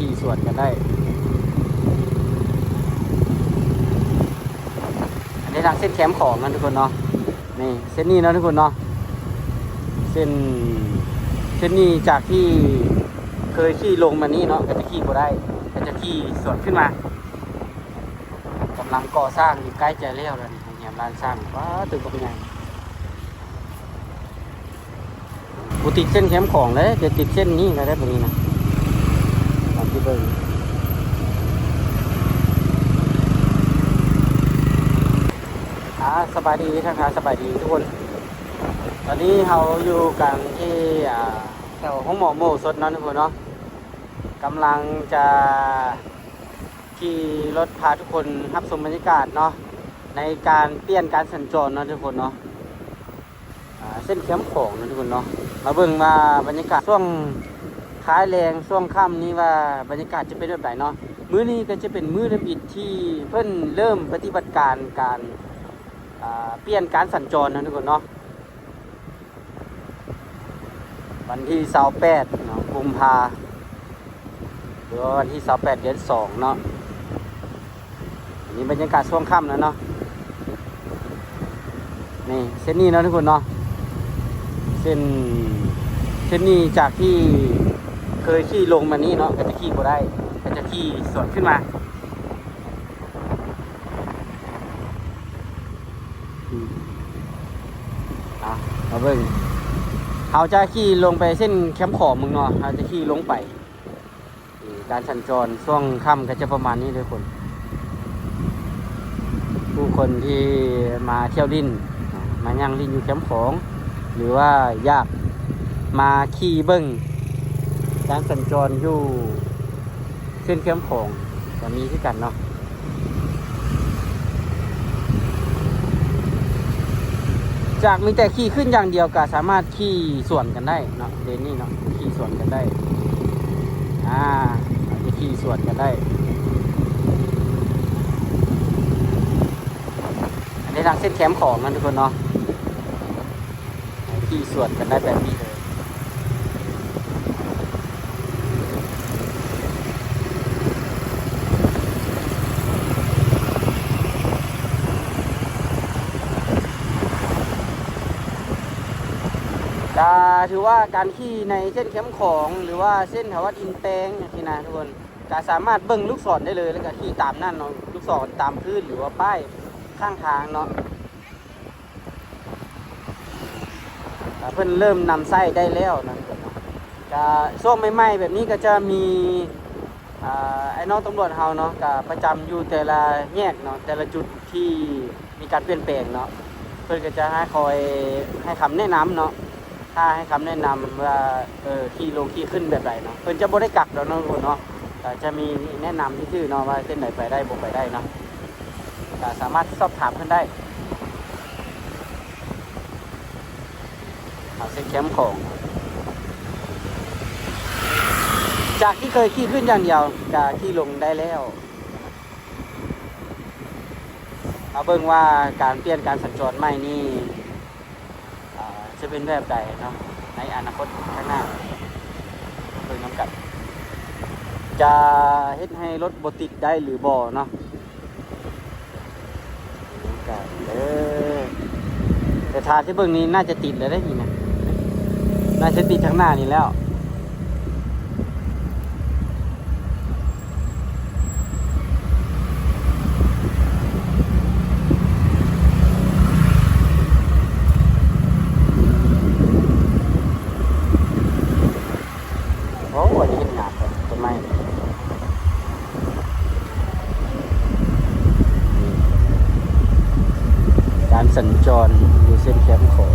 ຂີ່ສວນກັນໄດ້. ອັນນີ້ທາງເສັ້ນແຄມຂອງເນາະທຸກຄົນເນາະ. ນີ້ເສັ້ນນີ້ເນາະທຸກຄົນເນາະ. ເສັ້ນ ເສັ້ນນີ້ຈາກທີ່ເຄີຍຂີ່ລົງມານີ້ເນາະ ກໍຈະຂີ່ບໍ່ໄດ້ ກໍຈະຂີ່ສວນຂຶ້ນມາ. ກຳລັງກໍ່ສ້າງຢູ່ ໃກ້ຈະແລ້ວແລ້ວນີ້ ໂຮງແຮມລ້ານຊ້າງ. ວ້າວ ຕຶກບັກໃຫຍ່. ບໍ່ຕິດເສັ້ນແຄມຂອງເດ້ ແຕ່ຕິດເສັ້ນນີ້ລະໄດ້ ບາດນີ້ນະ ຕາມທີ່ເບິ່ງ. ອ່າ ສະບາຍດີ ທັກທາຍສະບາຍດີທຸກຄົນ. ຕອນນີ້ເຮົາຢູ່ກັນທີ່ ອ່າ ແຖວໂຮງໝໍໂມສົດເນາະທຸກຄົນເນາະ. ກຳລັງຈະ ຂີ່ລົດພາທຸກຄົນຮັບຊົມບັນຍາກາດເນາະ ໃນການປ່ຽນການສັນຈອນເນາະທຸກຄົນເນາະ. ອ່າ ເສັ້ນແຄມຂອງເນາະທຸກຄົນເນາະ. ມາເບິ່ງວ່າບັນຍາກາດຊ່ວງທ້າຍແລງ ຊ່ວງຄ່ຳນີ້ວ່າບັນຍາກາດຈະເປັນແບບໃດເນາະ. ມື້ນີ້ກໍຈະເປັນມື້ທຳອິດທີ່ເພິ່ນເລີ່ມປະຕິບັດການ ການ ອ່າ ປ່ຽນການສັນຈອນເນາະທຸກຄົນເນາະ. ວັນທີຊາວແປດເນາະ ກຸມພາ ຫຼືວ່າວັນທີຊາວແປດ ເດືອນສອງເນາະ. ອັນນີ້ບັນຍາກາດຊ່ວງຄ່ຳແລ້ວເນາະ. ນີ້ເສັ້ນນີ້ເນາະທຸກຄົນເນາະ. ເສັ້ນ ເສັ້ນນີ້ຈາກທີ່ເຄີຍຂີ່ລົງມານີ້ເນາະ ກໍຈະຂີ່ບໍ່ໄດ້ ກໍຈະຂີ່ສວນຂຶ້ນມາ. ອືມ ເອົາ ມາເບິ່ງ ເຮົາຈະຂີ່ລົງໄປເສັ້ນແຄມຂອງເບິ່ງເນາະ ເຮົາຈະຂີ່ລົງໄປ. ການສັນຈອນຊ່ວງຄ່ຳກໍຈະປະມານນີ້ເດີຄົນ ຜູ້ຄົນທີ່ມາທ່ຽວຫຼິ້ນ ມາຍ່າງຫຼິ້ນຢູ່ແຄມຂອງ ຫຼືວ່າຢາກມາຂີ່ເບິ່ງການສັນຈອນຢູ່ ເສັ້ນແຄມຂອງກໍມີຄືກັນເນາະ. ຈາກມີແຕ່ຂີ່ຂຶ້ນຢ່າງດຽວກໍສາມາດຂີ່ສວນກັນໄດ້ເນາະ ເລນນີ້ເນາະ ຂີ່ສວນກັນໄດ້. ອ່າ ອາດຈະຂີ່ສວນກັນໄດ້. ອັນນີ້ທາງເສັ້ນແຄມຂອງເນາະທຸກຄົນເນາະ. ຂີ່ສວນກັນໄດ້ແບບນີ້ເລີຍ. ກະຖືວ່າການຂີ່ໃນເສັ້ນແຄມຂອງ ຫຼືວ່າເສັ້ນຖາວັດອິນແປງຈັ່ງຊີ້ນະທຸກຄົນ ກະສາມາດເບິ່ງລູກສອນໄດ້ເລີຍ ແລ້ວກະຂີ່ຕາມນັ້ນເນາະ ລູກສອນຕາມພື້ນ ຫຼືວ່າປ້າຍຂ້າງທາງເນາະ. ເພິ່ນເລີ່ມນຳໃຊ້ໄດ້ແລ້ວນະ. ກະຊ່ວງໃໝ່ໆແບບນີ້ກໍຈະມີ ອ່າ ອ້າຍນ້ອງຕຳຫຼວດເຮົາເນາະ ກະປະຈຳຢູ່ແຕ່ລະແຍກເນາະ ແຕ່ລະຈຸດທີ່ມີການປ່ຽນແປງເນາະ ເພິ່ນກໍຈະໃຫ້ຄອຍໃຫ້ຄຳແນະນຳເນາະ ຖ້າໃຫ້ຄຳແນະນຳວ່າ ເອີ ຂີ່ລົງຂີ່ຂຶ້ນແບບໃດເນາະ ເພິ່ນຈະບໍ່ໄດ້ກັກດອກເນາະທຸກຄົນເນາະ ກໍຈະມີແນະນຳຊື່ໆເນາະ ວ່າເສັ້ນໃດໄປໄດ້ບໍ່ໄປໄດ້ເນາະ. ກໍສາມາດສອບຖາມເພິ່ນໄດ້. ເອົາເສັ້ນແຄມຂອງ ຈາກທີ່ເຄີຍຂີ່ຂຶ້ນຢ່າງດຽວ ກະຂີ່ລົງໄດ້ແລ້ວ. ມາເບິ່ງວ່າການປ່ຽນການສັນຈອນໃໝ່ນີ້ ອ່າ ຈະເປັນແບບໃດເນາະ ໃນອະນາຄົດຂ້າງໜ້າ ເບິ່ງນຳກັນ ຈະເຮັດໃຫ້ລົດບໍ່ຕິດໄດ້ຫຼືບໍ່ເນາະ. ເອີ ແຕ່ຖ້າຊິເບິ່ງນີ້ ໜ້າຈະຕິດແລ້ວເດ້ນີ້ນະ ໜ້າຈະຕິດທາງໜ້ານີ້ແລ້ວ. ໂອ້ ອັນນີ້ເຮັດງາມເດ້ ຕົ້ນໄມ້. ການສັນຈອນຢູ່ເສັ້ນແຄມຂອງ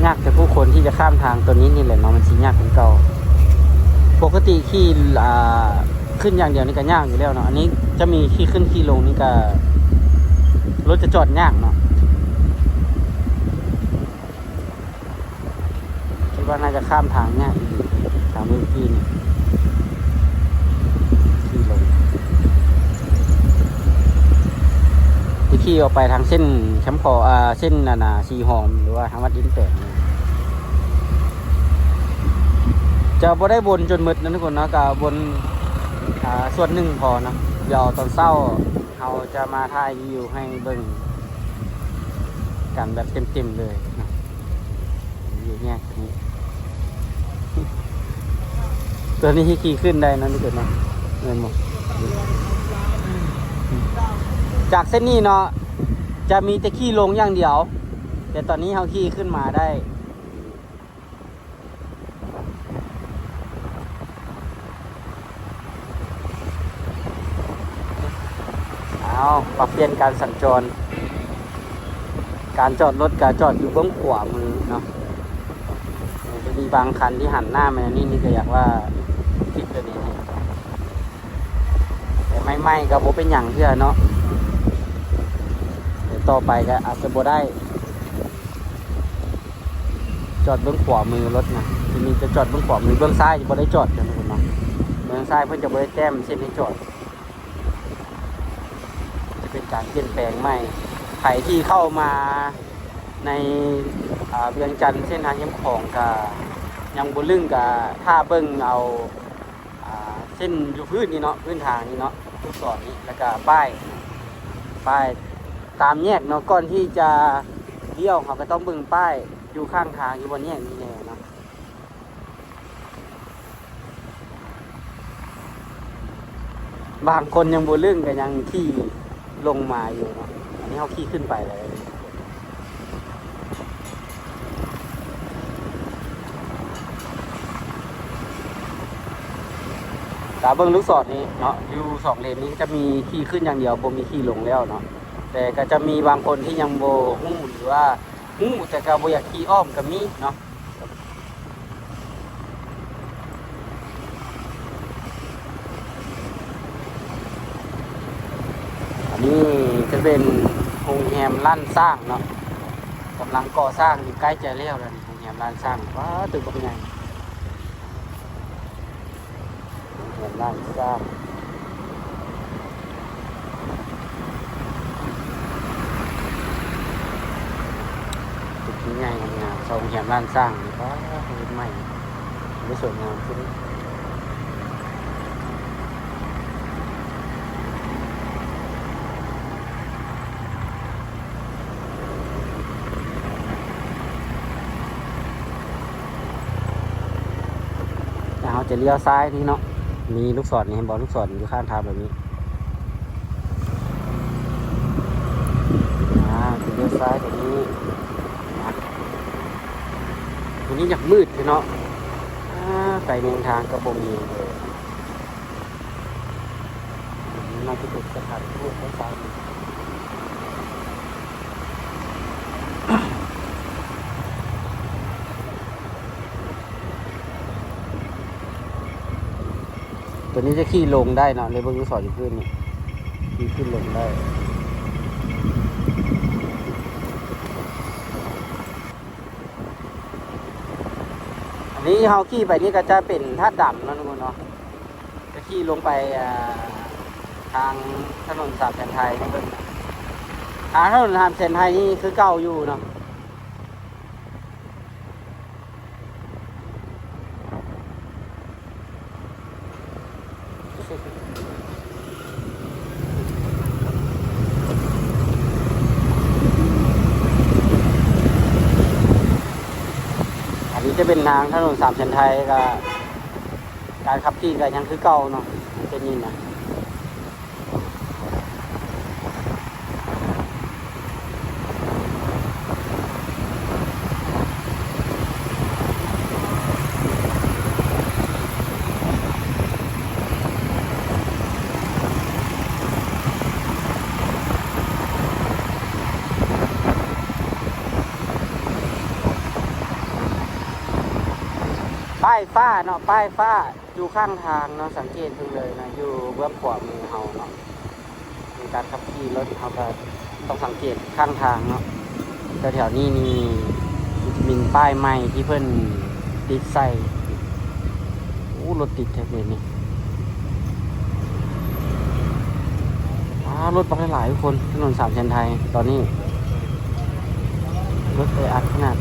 ຍາກແຕ່ຜູ້ຄົນທີ່ຈະຂ້າມທາງຕົວນີ້ນີ້ແຫຼະເນາະ ມັນຊິຍາກກວ່າເກົ່າ. ປົກກະຕິຂີ່ ອ່າ ຂຶ້ນຢ່າງດຽວນີ້ກໍຍາກຢູ່ແລ້ວເນາະ ອັນນີ້ຈະມີຂີ່ຂຶ້ນຂີ່ລົງນີ້ກໍ ລົດຈະຈອດຍາກເນາະ. ຄິດວ່າໜ້າຈະຂ້າມທາງຍາກອີ່ຫຼີ ທາງເມື່ອກີ້ນີ້ ຂີ່ລົງ ທີ່ຂີ່ອອກໄປທາງເສັ້ນແຄມຂອງ ອ່າ ເສັ້ນອັນນ່າ ສີຫອມ ຫຼືວ່າທາງວັດດິນແປງນີ້. ຈະບໍ່ໄດ້ວົນຈົນໝົດນະທຸກຄົນເນາະ ກະວົນ ອ່າ ສ່ວນໜຶ່ງພໍເນາະ. ດຽວຕອນເຊົ້າເຮົາຈະມາຖ່າຍວິວໃຫ້ເບິ່ງກັນແບບເຕັມໆເລີຍເນາະ. ຢູ່ແຍກຕົວນີ້ ຕົວນີ້ທີ່ຂີ່ຂຶ້ນໄດ້ເນາະ ນີ້ຕົວນີ້ ແມ່ນບໍ່? ຈາກເສັ້ນນີ້ເນາະ ຈະມີແຕ່ຂີ່ລົງຢ່າງດຽວ ແຕ່ຕອນນີ້ເຮົາຂີ່ຂຶ້ນມາໄດ້. ເອົາ ປັບປ່ຽນການສັນຈອນ ການຈອດລົດກະຈອດຢູ່ເບື້ອງຂວາມືເນາະ. ມີບາງຄັນທີ່ຫັນໜ້າມາແນວນີ້ ນີ້ກະຢາກວ່າຜິດແບບນີ້ ແຕ່ໃໝ່ໆກະບໍ່ເປັນຫຍັງເທື່ອເນາະ ແຕ່ຕໍ່ໄປກະອາດຈະບໍ່ໄດ້. ຈອດເບື້ອງຂວາມືລົດນະ ທີ່ນີ້ຈະຈອດເບື້ອງຂວາມື ເບື້ອງຊ້າຍຈະບໍ່ໄດ້ຈອດ ເນາະ ເບື້ອງຊ້າຍເພິ່ນຈະບໍ່ໄດ້ແຕ້ມເສັ້ນໃຫ້ຈອດ. ຈະເປັນການປ່ຽນແປງໃໝ່ ໃຜທີ່ເຂົ້າມາໃນ ອ່າ ວຽງຈັນເສັ້ນທາງຮຽມຂອງກະຍັງບໍ່ລຶ້ງ ກະຖ້າເບິ່ງເອົາ ອ່າ ເສັ້ນຢູ່ພື້ນນີ້ເນາະ ພື້ນທາງນີ້ເນາະ ລູກສອນນີ້ ແລ້ວກະປ້າຍ ປ້າຍຕາມແຍກເນາະ. ກ່ອນທີ່ຈະລ້ຽວ ເຮົາກະຕ້ອງເບິ່ງປ້າຍຢູ່ຂ້າງທາງ ຢູ່ບ່ອນແຍກນີ້ແນ່ເນາະ. ບາງຄົນຍັງບໍ່ລຶ້ງ ກະຍັງຂີ່ລົງມາຢູ່ເນາະ. ອັນນີ້ເຮົາຂີ່ຂຶ້ນໄປແລ້ວ ຕາເບິ່ງລູກສອນນີ້ເນາະ ຢູ່ສອງເລນນີ້ຈະມີຂີ່ຂຶ້ນຢ່າງດຽວ ບໍ່ມີຂີ່ລົງແລ້ວເນາະ. ແຕ່ກະຈະມີບາງຄົນທີ່ຍັງບໍ່ຮູ້ ຫຼືວ່າຮູ້ແຕ່ກະບໍ່ຢາກຂີ່ອ້ອມກະມີເນາະ. ອັນນີ້ຈະເປັນໂຮງແຮມລ້ານຊ້າງເນາະ ກຳລັງກໍ່ສ້າງຢູ່ ໃກ້ຈະແລ້ວແລ້ວນີ້ ໂຮງແຮມລ້ານຊ້າງ. ວ້າ ຕຶກບັກໃຫຍ່ ໂຮງແຮມລ້ານຊ້າງ. ຕຶກໃຫຍ່ງາມໆ ເຊົາໂຮງແຮມລ້ານຊ້າງນີ້ ປ້າ ເຮັດໃໝ່ ໄດ້ສວຍງາມຂຶ້ນ. ແລ້ວເຮົາຈະລ້ຽວຊ້າຍນີ້ເນາະ ມີລູກສອນນີ້ ເຫັນບໍ່? ລູກສອນຢູ່ຂ້າງທາງແບບນີ້. ອ່າ ຈະລ້ຽວຊ້າຍຕົວນີ້ ຕົວນີ້ຢາກມືດເນາະ. ອ່າ ໄຟແນງທາງກະບໍ່ມີເລີຍ. ໜ້າຈະເປັນສະຖານທູດຂອງສາວ. ຕົວນີ້ຈະຂີ່ລົງໄດ້ເນາະ ເລີຍເບິ່ງລູກສອນຢູ່ພື້ນນີ້ ຂີ່ຂຶ້ນລົງໄດ້. ອັນນີ້ເຮົາຂີ່ໄປນີ້ກະຈະເປັນທາດດຳເນາະທຸກຄົນເນາະ. ຈະຂີ່ລົງໄປ ອ່າ ທາງຖະໜົນສາມແສນໄທໃຫ້ເບິ່ງ. ທາງຖະໜົນສາມແສນໄທນີ້ຄືເກົ່າຢູ່ເນາະ. ອັນນີ້ຈະເປັນທາງຖະໜົນສາມແສນໄທ ກະການຂັບຂີ່ກະຍັງຄືເກົ່າເນາະ ເສັ້ນນີ້ນະ. ປ້າຍຟ້າເນາະ ປ້າຍຟ້າ ຢູ່ຂ້າງທາງເນາະ ສັງເກດເບິ່ງເລີຍນະ ຢູ່ເບື້ອງຂວາມືເຮົາເນາະ. ໃນການຂັບຂີ່ລົດເຮົາກະຕ້ອງສັງເກດຂ້າງທາງເນາະ ແຖວໆນີ້ນີ້ ມີປ້າຍໃໝ່ທີ່ເພິ່ນຕິດໃສ່. ໂອ້ ລົດຕິດແທ້ເດນີ້. ອ້າ ລົດບັກຫຼາຍໆ ທຸກຄົນ ຖະໜົນສາມແສນໄທຕອນນີ້ ລົດແອອັດຂະໜາດ.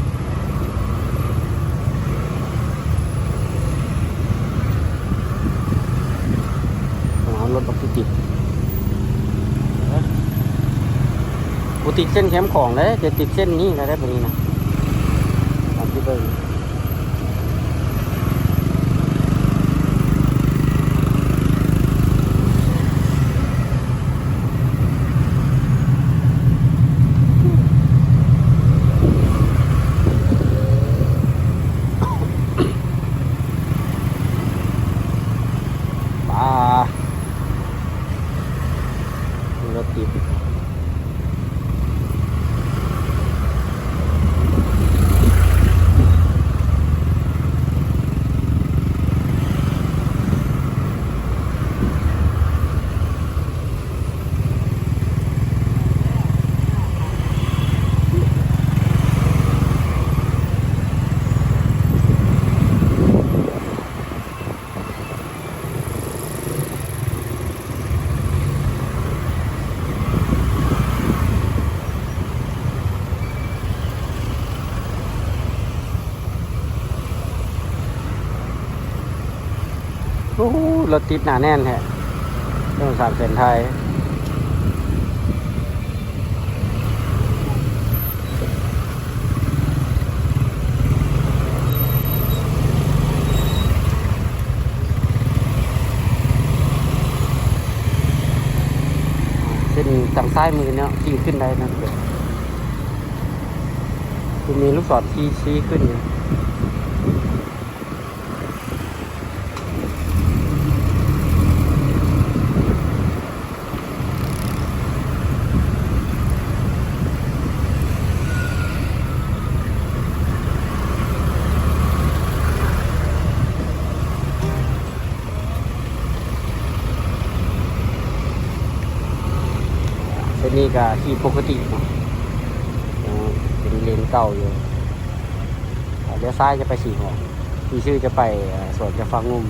ລົດບັກຕິດ ບໍ່ຕິດເສັ້ນແຄມຂອງເດ້ ຈະຕິດເສັ້ນນີ້ລະໄດ້ບາດນີ້ນະ ຕາມທີ່ເບິ່ງ. ປາ ລົດຕິດ. ໂອ້ໂຫ ລົດຕິດໜາແໜ້ນແທ້ ຖະໜົນສາມເສັ້ນໄທ. ເສັ້ນທາງຊ້າຍມືເນາະ ທີ່ຂຶ້ນໄດ້ນະ ຄືມີລູກສອນທີ່ຊີ້ຂຶ້ນຢູ່. ເສັ້ນນີ້ກໍຂີ່ປົກກະຕິເນາະ ເປັນເລນເກົ່າຢູ່. ອ່າ ລ້ຽວຊ້າຍຈະໄປສີຫອມ ທີ່ຊື່ຈະໄປ ເອີ ສວນຈຳຟາງຸ່ມ.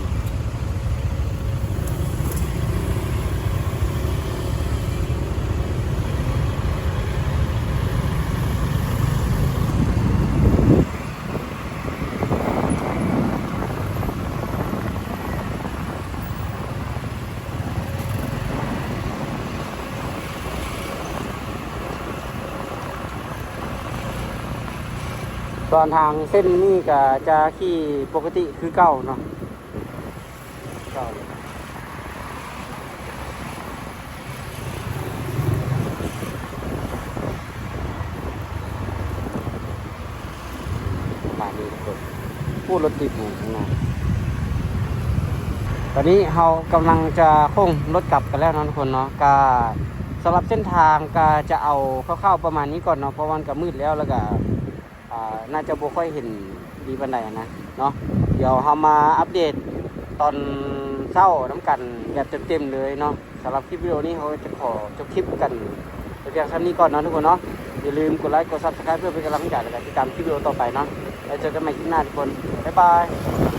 ສ່ວນທາງເສັ້ນນີ້ກໍຈະຂີ່ປົກກະຕິຄືເກົ່າເນາະ ເກົ່າ. ປະມານນີ້ທຸກຄົນ ໂອ້ ລົດຕິດຢູ່ຂ້າງໜ້າ. ຕອນນີ້ເຮົາກຳລັງຈະໂຄ້ງລົດກັບກັນແລ້ວເນາະທຸກຄົນເນາະ. ກະສຳລັບເສັ້ນທາງກະຈະເອົາຄ່າວໆປະມານນີ້ກ່ອນເນາະ ເພາະວ່າມັນກະມືດແລ້ວ ແລ້ວກະ ອ່າ ໜ້າຈະບໍ່ຄ່ອຍເຫັນດີປານໃດຫັ້ນນະເນາະ. ດຽວເຮົາມາອັບເດດຕອນເຊົ້ານຳກັນແບບເຕັມໆເລີຍເນາະ. ສຳລັບຄລິບວິດີໂອນີ້ ເຮົາຈະຂໍຈົບຄລິບກັນໄປພຽງສ່ຳນີ້ກ່ອນເນາະທຸກຄົນເນາະ. ຢ່າລືມກົດໄລ ກົດ Subscribe ເພື່ອເປັນກຳລັງໃຈ ແລະ ກະຕິດຕາມຄລິບວິດີໂອຕໍ່ໄປເນາະ. ແລ້ວເຈີກັນໃໝ່ຄລິບໜ້າທຸກຄົນ ບາຍບາຍ.